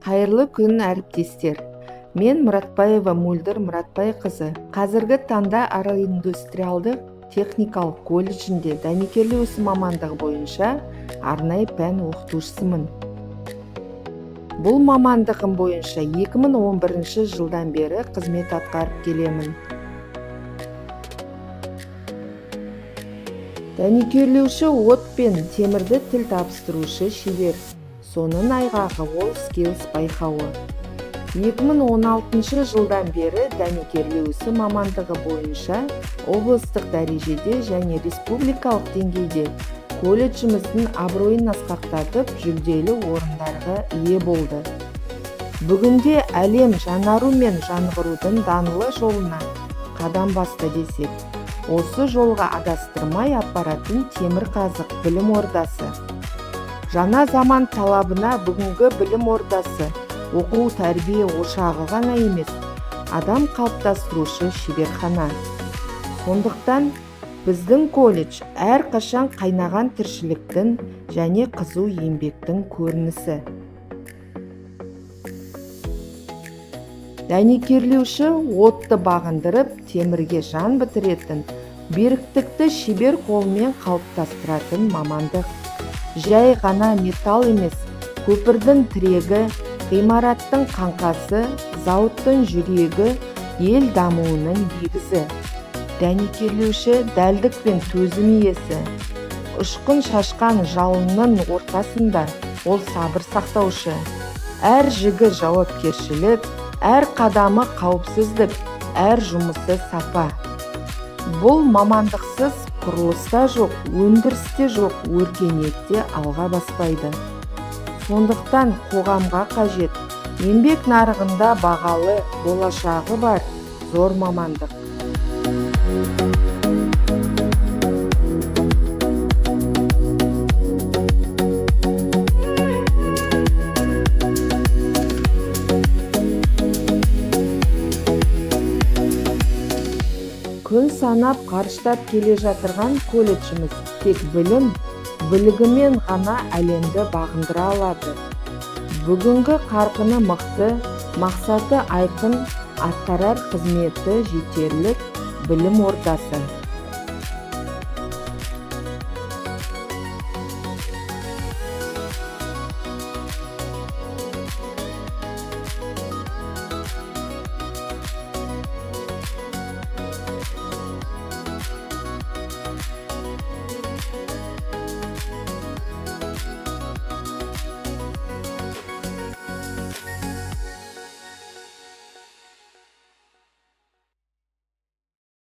Қайырлы күн, әріптестер! Мен Мұратбаева Мөлдір Мұратбайқызы, қазіргі таңда Арал индустриалдық техникалық колледжінде дәнекерлеу ісі мамандығы бойынша арнайы пән оқытушысымын. Бұл мамандығым бойынша 2011 жылдан бері қызмет атқарып келемін. Дәнекерлеуші — от пен темірді тіл табыстырушы шебер. Соның айғағы WorldSkills байқауы. 2016 жылдан бері дәнекерлеу ісі мамандығы бойынша облыстық дәрежеде және республикалық деңгейде колледжіміздің абыройын асқақтатып, жүлделі орындарға ие болды. Бүгінде әлем жаңару мен жаңғырудың даңғыл жолына қадам басты десек, осы жолға адастырмай апаратын темір қазық — білім ордасы. Жаңа заман талабына бүгінгі білім ордасы оқу тәрбие ошағы ғана емес, адам қалыптастырушы шеберхана. Сондықтан біздің колледж әрқашан қайнаған тіршіліктің және қызу еңбектің көрінісі. Дәнекерлеуші — отты бағындырып, темірге жан бітіретін, беріктікті шебер қолмен қалыптастыратын мамандық. Жай ғана металл емес, көпірдің тірегі, ғимараттың қаңқасы, зауыттың жүрегі, ел дамуының негізі. Дәнекерлеуші — дәлдік пен төзім иесі. Ұшқын шашқан жалынның ортасында ол сабыр сақтаушы. Әр жігі — жауапкершілік, әр қадамы — қауіпсіздік, әр жұмысы — сапа. Бұл мамандықсыз құрылыс та жоқ, өндіріс те жоқ, өркениет те алға баспайды. Сондықтан қоғамға қажет, еңбек нарығында бағалы, болашағы бар зор мамандық. Күн санап қарыштап келе жатырған колледжіміз тек білім, білігімен ғана әлемді бағындыра алады. Бүгінгі қарқыны мықты, мақсаты айқын, атқарар қызметі жетерлік білім ордасы.